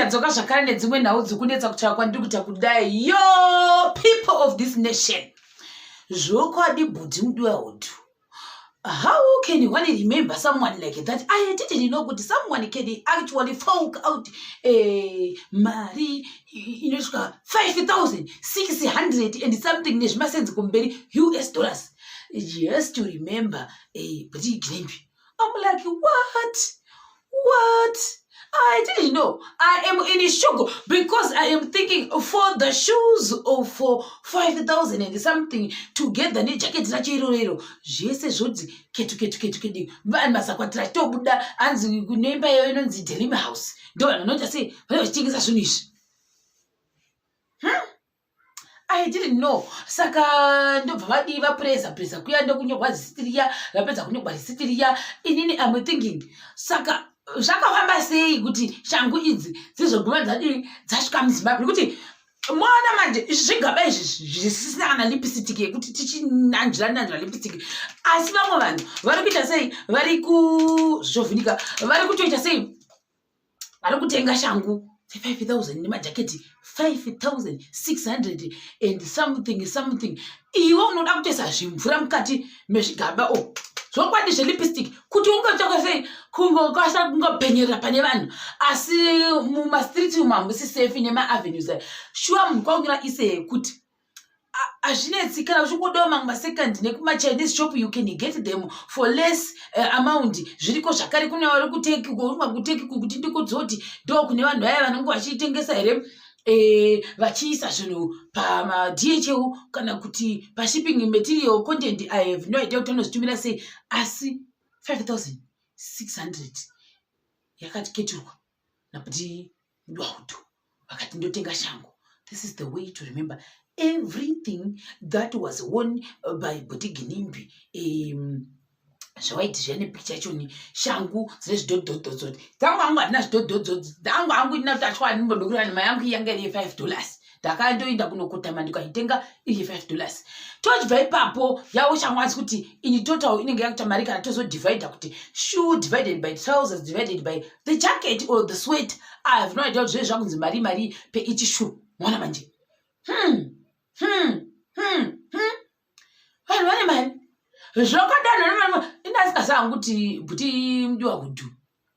Ndadzoka zvakare nedzimwe nhau dzikunetsa kutaura kwandiri kuita kudai. Yo, people of this nation, zvokwadi bhudhi mudiwa hodu, how can one remember someone like that? I didn't know kuti someone can actually folk out mari inosvika 5600 and something nezvimasenzi kumberi, US dollars, just to remember bhuti Ginimbi. I'm like, what? What? I didn't know. I am in shock because I am thinking for the shoes of for 5,000 and something together nejaketi racho iroro iro, zvese zvodzi ketu ketu ketu kedu. Vanhu mazakwatira achitobuda, hanzi kuneimba iyoyo inonzi Delim House, ndo vanhu vanoita sei, vanenge vachitengesa zvinhu izvi. I didn't know. Saka ndobva vadii, vapreza preza kuya, ndokunyorwa risiti riya. Vapedza kunyorwa risiti riya, inini am thinking, saka zvakafamba sei kuti shangu idzi dzizoguma dzadii, dzasvika muZimbabwe? Nekuti mwana manje izvi zvigaba izvi zvisisina kana lipstick yekuti tichinanzvira nanzvira lipstick, asi vamwe vanhu vari kuita sei, vari kuzvovhunika, vari kutoita sei, vari kutenga shangu dze5000 nemajaketi 5600 and something something. Iwe unoda kutoisa zvimvura mukati mezvigaba o zvokwadi zvelipstick kuti unge sei, kungokasa kungopenyerera pane vanhu. Asi mumastreet umu hamusi safe, nemaavenues. Shuwa, munhu kwakunyora ise kuti hazvinetsi kana uchingodawo mamwe masecond nekumachinese shop, you can get them for less amount. Zviriko zvakare. Kune vari kuTurkey, kurumwa kuTurkey, kuti ndikudzoti ndo kune vanhu vaya vanenge vachitengesa here, vachiisa zvinhu pamaDHL kana kuti pashipping material content. I have no idea kuti vanozvitumira sei, asi 5600 yakatiketurwa nakuti Mudwautu vakati ndotenga shangu. This is the way to remember everything that was worn by Bhuti Ginimbi. Zvawaiti zviya nepicha yachoni, shangu dzine zvidhodhodhodzoti. Dzangu hangu handina zvidhodhodhoti, dzangu hangu ina tatwa ndimbodokurani mai yangu yanga iri ye5 dollars. Ndakandoenda kunokotama ndikaitenga iri ye5 dollars. Tochibva ipapo, yavo shangu, asi kuti in total inenge yakuita mari kana tozodivhaidha kuti shoe divided by trousers divided by the jacket or the sweat. I have no idea kuti zvinenge zvakunzi mari mari peeach shoe. Mwana manje, Vanhu vane mari zvakadano. Indasingaziva kuti Bhuti Mudiwa Hudhu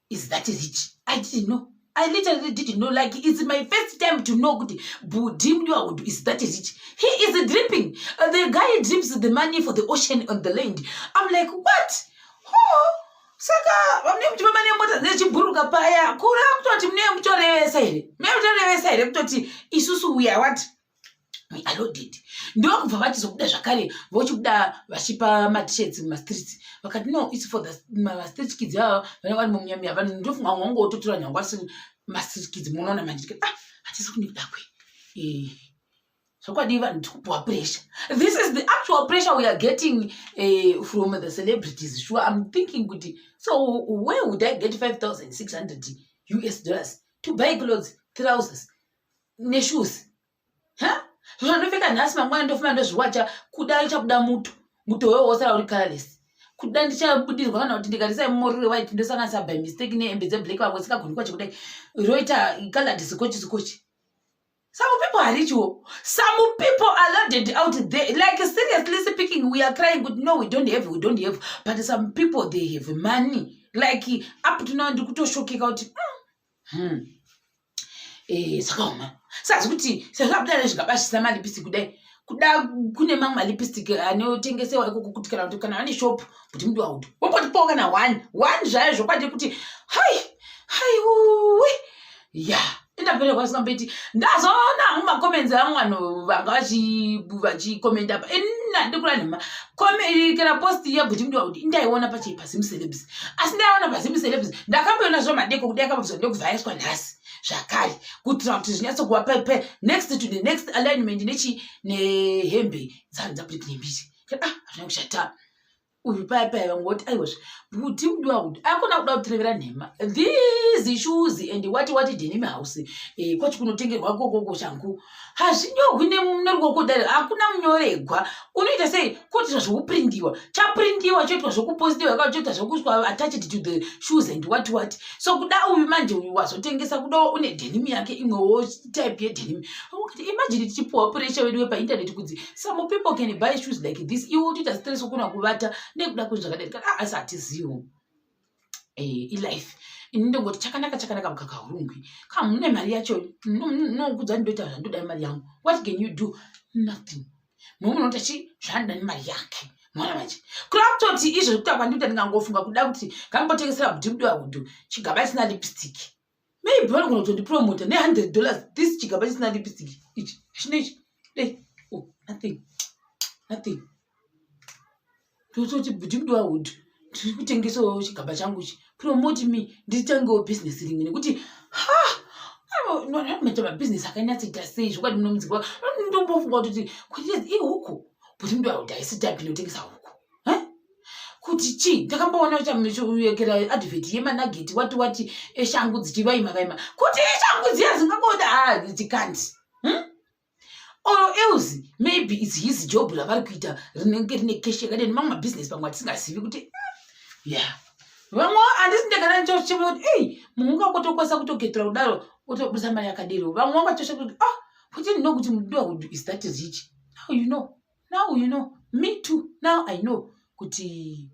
is that rich. I didn't know. I literally didn't know. Like, it's my first time to know kuti Bhuti Mudiwa Hudhu is that rich. He is dripping. The guy drips the money for the ocean on the land. I'm like, what? Oh, saka vamune muchifamba nemota dzechibhuruka paya, kura kutoti mune mutorevesa here? Mune mutorevesa here kutoti isusu we are what? We are loaded. Ndokubva vachizobuda zvakare, vochibuda vachipa matishets mumastreets. Vakati no, it's for the mastreet kids ava vanenge vari mumunyamiya. Vanhu ndofunga vamwe vangototora nyangwe asi mastreet kids. Munoona manje, ndikati, ah, hatisi kunekuda kwe zvokwadi vanhu tiri kupiwa pressure. This is the actual pressure we are getting from the celebrities. Sure, I'm thinking kuti so where would I get 5600 US dollars to buy clothes, trousers neshoes? Ha, zvandopfeka nhasi, mangwana ndofuma ndozviwacha, kuda ichabuda muto, muto wewo wosara uri colorless. Kuda ndichabudirwa kana kuti ndikarisa mumorire white, ndosanganisa by mistake nehembe dzeblack, vamwe singagoni kwacho, kudai roita colored zikochi zikochi. Some people are rich oh. Some people are loaded out there. Like, seriously speaking, we are crying kuti no, we don't have, we don't have, but some people, they have money. Like, up to now ndikutoshokeka kuti Zvakaoma. Sazi kuti sezvabuda nezvigaba zvisina malipstick kudai, kuda kune mamwe malipstick anotengesewa ikoko, kuti kana kuti kana vane shop kuti mudiwa kuti wombotipawo kana one one zvayo, zvokwadi kuti hai hai uwe ya indapererwa singamboiti. Ndazoona hangu macomments amwe vanhu vanga vachikomenda pa ina ndikura nhema kana post yabhuti Mudiwa kuti indaiona pachii paZimcelebs, asi ndaiona paZimcelebs ndakamboiona zvo madeko kudai akambobva ndokuvhaiswa nhasi zvakare kuitira kuti zvinyatsokuva pepe next to the next alignment nechi nehembe dzabhuti Ginimbi. Ah, hazvina kushata. Uyu paya paya vamwe voti aiwazve bhuti mudiwa kuti akona kuda kutirevera nhema these shoes and what what denim house eh, kwacho kunotengerwa kokoko shangu hazvinyorwi neruoko dare hakuna munyoregwa unoita sei koitwa zvekuprindiwa chaprindiwa choitwa zvekupostiwa ka choitwa zvekuiswa attached to the shoes and what what. So kuda uyu manje uyu wazotengesa kuda une denim yake imwewo type yedenim. Ukati imagine tichipuwa pressure wedu wepainternet kunzi some people can buy shoes like this, iwe utoita stress ukona kuvata nekuda kwezvakadai. Ah, asi hatizivo. Ilife ini ndongoti chakanaka chakanaka mukaka hurungwi. Kana mune mari yacho nokudza ndoita zvandoda mari yangu. What can you do? Nothing. Mumwe munoti chi zvanoda nemari yake. Mwana manje kuda kutoti izvo zvekuta kwandinoita ndingangofunga kuda kuti ngambotengesera bhuti mudiwa kudu chigaba chisina lipstick. Maybe vanogona kutondipromota ne$100 this chigaba chisina lipstick ichi chino ichi dei. Oh, nothing, nothing. Tototi bhuti mudiwa hudu ndiri kutengesawo chigaba changu ichi, promote me nditengewo bhizinesi rimwe, nekuti ha anoita mabhizinesi akanyatsoita sei zvokwadi muno mudzikwa. Ndombofunga kutoti kuti ihuku bhuti mudiwa hudu haisi type inotengesa huku kuti chii. Ndakamboona chayekera advert yemanageti wati wati eshangu dzichivaima vaima kuti ishangu dziya dzingangoda ha dzikanti, Or else maybe it's his job ravari kuita rinenge rine cash yakadeni. Mamwe mabhizinesi pamwe atisingazivi kuti yeah vamwe handisi ndegara ndichochema kuti ei munhu ungakotokwanisa kutoketura kudaro otobudisa mari yakadero. Vamwe vangatosha kuti ah kuti ndino kuti mudiwa kuti is that rich. Now you know, now you know, me too, now I know kuti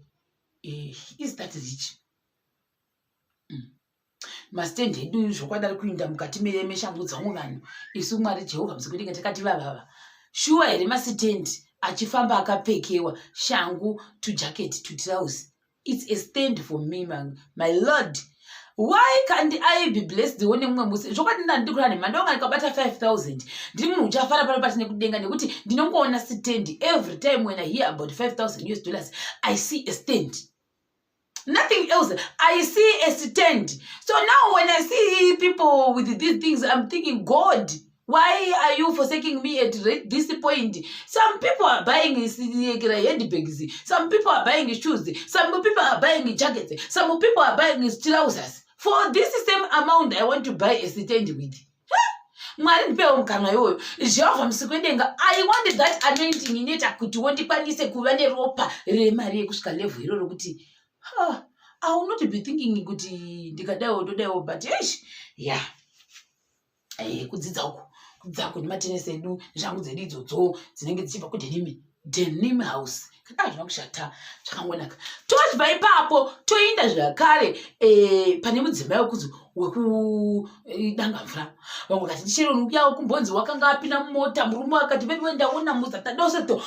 is that rich. Masitendi edu zvokwadi ari kuinda mukati meshangu dzamwe vanhu. Isu Mwari Jehovha musikudenga takati vavava shuwa here masitendi achifamba akapfekewa shangu tujacket tutrouse? It's a stand for me, my Lord. Why can't I be blessed wo nemumwe musi? Zvokwadi ndandikura nhema ndonga ndikabata 5000 ndiri munhu uchafara pano pasi nekudenga, nekuti ndinongoona stand every time. When I hear about $5000 US I see a stand, nothing else. I see a stand. So now when I see people with these things, I'm thinking, God, why are you forsaking me at this point? Some people are buying handbags, some people are buying shoes, some people are buying jackets, some people are buying trousers. For this same amount I want to buy a stand with. Mwari ndipewo mukanwa iwoyo. Jehovha musiki wedenga, I want that anointing inoita kuti wondikwanise kuva neropa remari yekusvika level iroro kuti I will not be thinking kuti ndikadaiwo ndodaiwo. But eish, yeah, kudzidza uku, kudzidza uku nematenesi edu, neshangu dzedu idzodzo dzinenge dzichibva kudenim denim house kana hazvina kushata, zvakangonaka. Tobva ipapo toenda zvakare pane mudzimai wekuzi wekudanga mvura. Vamwe kati ndiSharon uyawo kumbonzi wakanga apinda mumota, murume akati veduwe ndaona muzatadoseto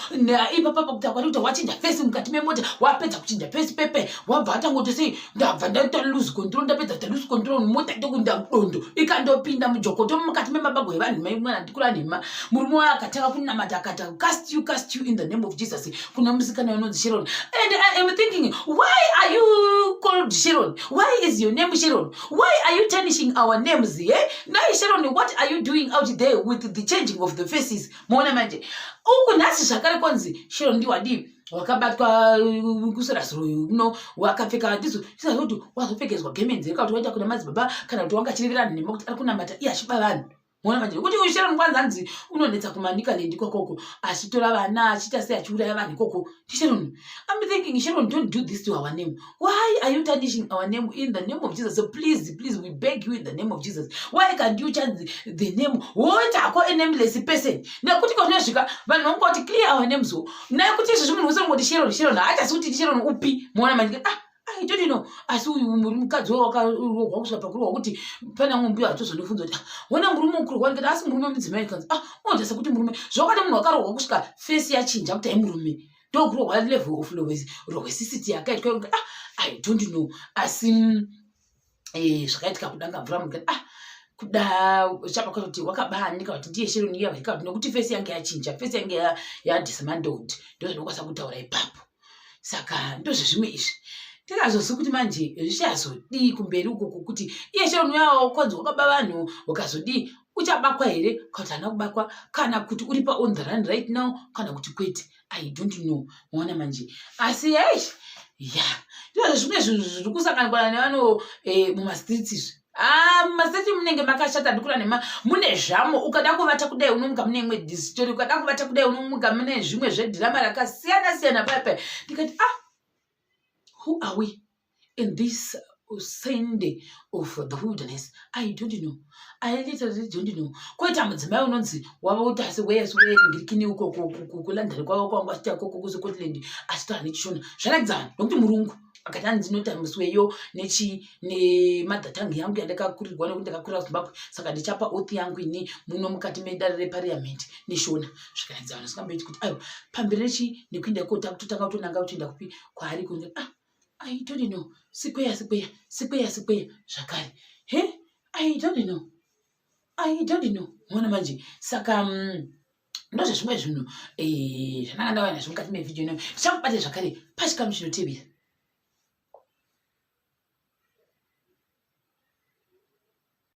ipapapa kuti akwati kuti wachinja face mukati memota. Wapedza kuchinja face pepe wabva atangoti sei ndabva ndaita lose control, ndapedza ta lose control mota ndokunda dondo ikandopinda mujokoto mukati memabago evanhu. Maimwana ndikura nhema. Murume wayo akatanga kunamata akati cast you, cast you in the name of Jesus kuna musikana unonzi Sharon. And I am thinking, why are you called Sharon? Why is your name Sharon? Why are you tarnishing our names, eh? Nai Sharon, what are you doing out there with the changing of the faces? Muona manje uku nhasi zvakare kwanzi Sharon ndiwadii wakabatwa kusurasuro uno wakapfeka ndizo kuti wazopfekedzwa gemenzi rekakuti waita kuna madzibaba kana kuti wanga achirevera nhema kuti ari kunamata iye achiba vanhu. Muona manje kuti uyu Sharon kwanza anzi unonetsa kuManicaland ikokoko achitora vana achiita sei achiuraya vanhu ikoko ndiSharon. I'm thinking, Sharon, don't do this to our name. Why are you tarnishing our name in the name of Jesus? So please, please, we beg you in the name of Jesus, why can't you change the name woitako a nameless person? Nekuti kaunosvika vanhu vangoti clear our names wo nekuti izvozvi munhu wese ungoti Sharon, Sharon, haachasi kuti Sharon upi. Muona manje ah I don't know. Asi uyu mukadzi wakarohwa kusvika pakurohwa kuti pane amwe mbuya atozondifunza kuti wona murume ukurohwa, ndikati asi murume mudzimai kanzi ah unoita sekuti murume. Zvakati munhu wakarohwa kusvika face yachinja kuti ai murume ndokurohwa level of rohwesisiti yakaitwa. Ah, I don't know. Asi zvakaitika kudanga mvura mukati ah kuda chapa kuti wakabanika kuti ndiye Sharon iya kuti nekuti face yange yachinja, face yange yadismantled, ndo zvinokwanisa kutaura ipapo. Saka ndozvezvimwe izvi tikazozi kuti manje zvichazodii kumberi uko kuti iye Sharon uyawo kwanzi wakaba vanhu wakazodii. Uchabakwa here kana kuti haana kubakwa, kana kuti uri pa on the run right now, kana kuti kwete? I don't know. Maona manje? Asi ei, ya, ndizvo zvimwe zvinhu zviri kusanganikwa nevano mumastreets izvi. Ah, mumastreets munenge makashata, ndikura nema mune zvamo. Ukada kuvata kudai, unomuka mune imwe story. Ukada kuvata kudai, unomuka mune zvimwe zvedhirama rakasiyana siyana. Paipai ndikati, "Ah, who are we in this send of the wilderness?" I don't know. I literally don't know. Koita mudzimai unonzi wava kuti asi weyeswengirikini uko kuLondon kwavo kwangu, achiita koko kuScotland, achitaura nechiShona zvarakidza vanhu nokuti murungu. Akati, "Hanzi ndinota musweyo nechi nemother tongue yangu yandakakurirwa, nekuti ndakakurira kuZimbabwe, saka ndichapa oath yangu ini muno mukati medare repariamendi neShona." Zvikaratidza vanhu singamboiti kuti aiwa, pamberi nechi nekuenda ikoko, takutotanga kutonanga kutoenda kupi kwaari kunze. Ah, I don't know. Sikweya, sikweya, sikweya, sikweya zvakare. He, I don't know, I don't know. Mona manje? Saka ndozvezvimwe zvinhu zvandanga ndauya nazvo mukati mevhidhiyo ino. Tichakubate zvakare pachikamu chinotevera.